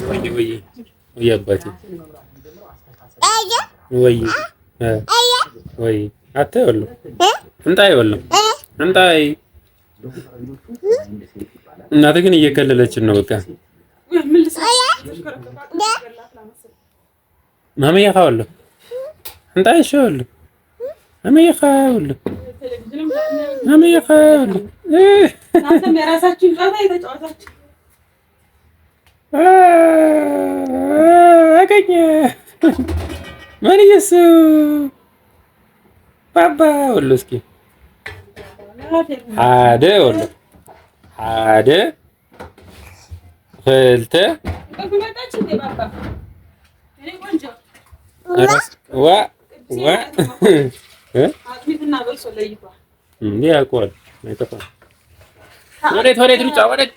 ወይ ወይ ወይ አባቴ ወይ ወይ አታየውም እንጣየውም እንጣይ። እናትህ ግን እየከለለችን ነው። በቃ ማመያ ካወለ እንጣይ ሸወለ ማመያ ካወለ ማመያ ካወለ አገኘ ማን እየሱ ባባ ወሎ እስኪ ሓደ ወሎ ሓደ ክልተ ዋ ዋ እንዴ ያውቀዋል። አይጠፋም። ወዴት ወዴት ሩጫ ወዴት